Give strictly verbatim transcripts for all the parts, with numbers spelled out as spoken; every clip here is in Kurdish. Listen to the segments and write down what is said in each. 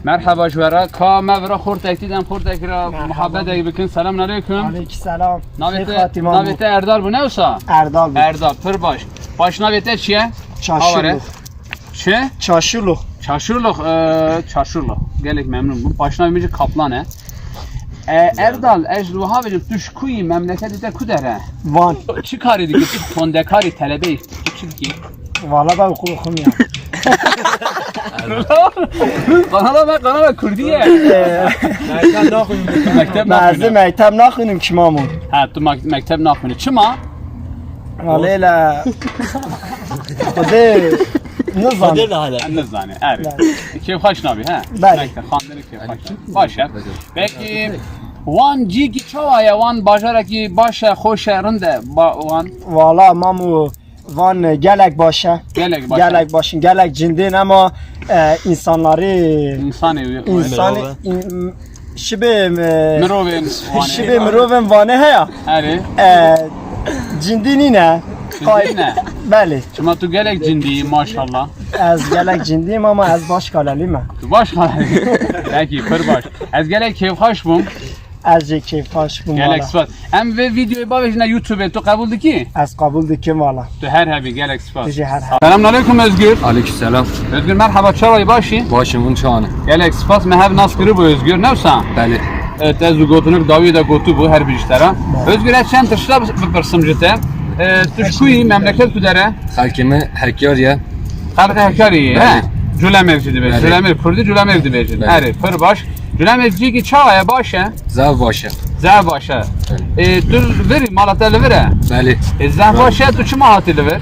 Merheba ji we re. Ka me vira xortek dît, em xortekî re muhabetek bikin. Selamünaleyküm. Aleykümselam. Navê te, navê te Erdal bû, ne wisa? Erdal bû. Erdal, pir baş. Paşnavê te çi ye? Çaşurluk. Çi? Çaşurluk. Çaşurluk, e, Çaşurluk. Gelek memnun bûm. Paşnavê min jî Kaplan e. E, Erdal, ez ji wiha bêjim, tu ji ku yî, memleketê te ku der e? Van. Çi karî dikî, tu xwendekarî, telebeyî, tu çi dikî? Valla ben okul okumuyorum. Kanala me, kanala Kurdî ye. Mekteb naxwînim. Mekteb naxwînim. Mekteb naxwînim, çima mû? Ha, tu mek-, mekteb naxwînî. Çima? Valla öyle. Xwedê nizan. Xwedê de hala. Nizanî, erê. Kêfxweş nabî, he? Belê. Mekteb, xwendinê kêfxweş. Baş e. Peki, Wan cîkî çawa ye? Wan bajarekî baş e, xweş e, rind e, ba-, Wan? Valla mamu, Van, e, gelek baş e. Gelek baş e. Gelek baş in, gelek cindîn ama, e, insanları İnsanê wî, insanı in-, şibê, e, Mirovên Wanê. Şibê mirovên Vanê heye. Erê. E, cindî nîne. Cindî ne? Belê. Çima tu gelek cindî yî, maşallah. Ez gelek cindî yim ama ez baş kalalî me. Tu baş kalalî. Peki, pir baş. Ez gelek kêfxweş bûm. Ez jî kêfxweş bûm. Gelek spas. Em vê videoyê bavêjine YouTubeê, tu qebûl dikî? Ez qebûl dikim valla. Tu her hebî, gelek spas. Tu jî her hebî. Selamünaleyküm Özgür. Aleykümselam. Özgür, merhaba, çawa yî, baş î? Baş im, hûn çawa ne? Gelek spas, me hev nas kiribû Özgür, ne wisa? Belê. Evet, ez û gotinik dawiyê de gotibû, her bijî te re. Belê. Özgür, ez çend tişta bipirsim ji te. E, tu ji ku yî, memleket ku der e? Xelkê me Hekarî ye. Xelkê Hekarî ye, he? Belê. Culemêrg jî dibêjin. Belê. Culemêrg kurdî, Culemêrg dibêjin. Belê. Erê, pir baş. Culemêrg cîkî çawa ye, baş e? Zaf baş e. Zaf baş e. Belê. E, tu li vir î, mala te li vir e? Belê. E, zaf baş e, tu çima hatî li vir?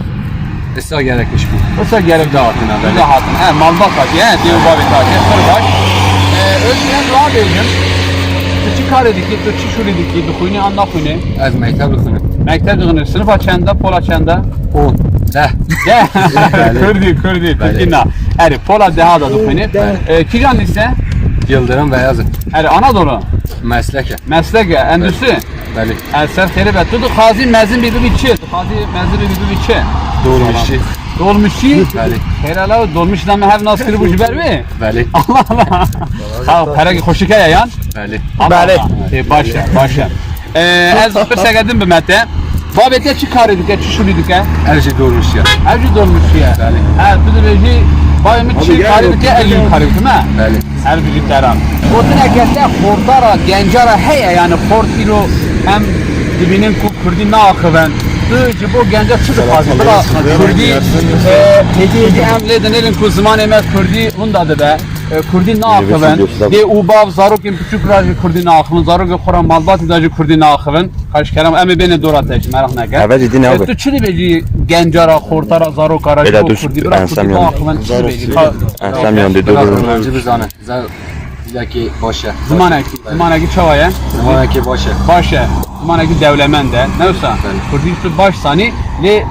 Esa gerek iş bû. Esa gerek da hatin, ha, belê. Da hatin. He, malbat hatî, he, dê û bavê hatî, pir baş. E, Özgür, ez wiha bêjim. Tu çi karê dikî, tu çi şûlî dikî, dixwînî an naxwînî? Ez mekteb dixwînim. Mekteb dixwînî. Sinifa çend e, pola çend e? On. Deh. Deh. Belê. Kurdî, kurdî, belê. Tirkî na. Erê, pola deha da dixwînî. Belê. E, kîjan lîse? Yıldırım Beyazıt. Erê, Anadolu? Meslek e. Meslek e, endüstri? Belê. E, ser xêrê be. Tu dixwazî mezin bî, bibî çi? Dixwazî mezin bî, bibî çi? Dolmuşçu. Dolmuşçu? Belê. Xêra law, dolmuşçî de me hev nas kiribû ji ber wê? Belê. Allah Allah. Ha, perekî xweşik heye yan? Belê. Belê. Ê, baş e, baş e. Ee, ez pirseke din bime te. Babê te çi karê dike, çi şûlî dike? Ev jî dolmuşçî ye. Ev jî dolmuşçî ye. Belê. Ha, tu dibêjî, bavê min çi karê dike, ez jî karê dikim, ha? Belê. Her bijî teran. Gotineke te xortara, gencara heye, yani xort îro em dibînin ku kurdî naaxivin. Tu ji bo genca çi dixwazî? Bila kurdî, e, hêdî hêdî em lê dinêrin ku zimanê me kurdî winda dibe. E, kurdî naaxivin. Dê û bav zarokên piçûk ra jî kurdî naaxivin. Zarokên xwe ra malbatî de jî kurdî naaxivin. Xahiş kerem, em ê bêne dora te jî, meraq neke. Eve jî din E, ew be. Tu çi dibêjî gencara, xortara, zaroka ra ji bo kurdî, bila kurdî naaxivin, çi dibêjî? Ensem yan dê dur. Birazcık bizane. Zilekî baş e. Zimanekî, zimanekî çawa ye? Zimanekî baş e. Baş e. Zimanekî dewlemend e. Ne wisa? Belê. Kurdî tu baş sanî, lê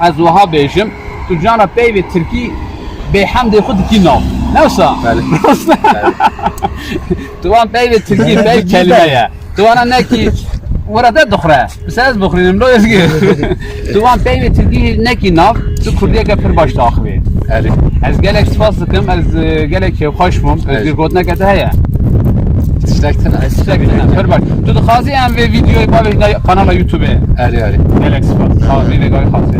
ez wiha bêjim, tu cana peyvê tirkî bêhemdê xwe dikî nav. Ne wisa? Belê. Rast e? Belê. Tu wan peyvê tirkî, peyv kelime ye. Tu wana nekî wira te dixure. Mesela ez bixurînim, lo Özgür. Tu wan peyvê tirkî nekî nav, tu kurdiyeke pir baş diaxivî. Erê. Ez gelek spas dikim, ez, e, gelek kêfxweş bûm. Erê. Özgür, gotineke te heye? Tiştek tune. Tiştek tune, pir baş. Tu dixwazî em vê videoyê bavêjine kanala YouTube-ê? Erê, erê. Gelek spas. Sağ ol, vê vêgayî xatirê.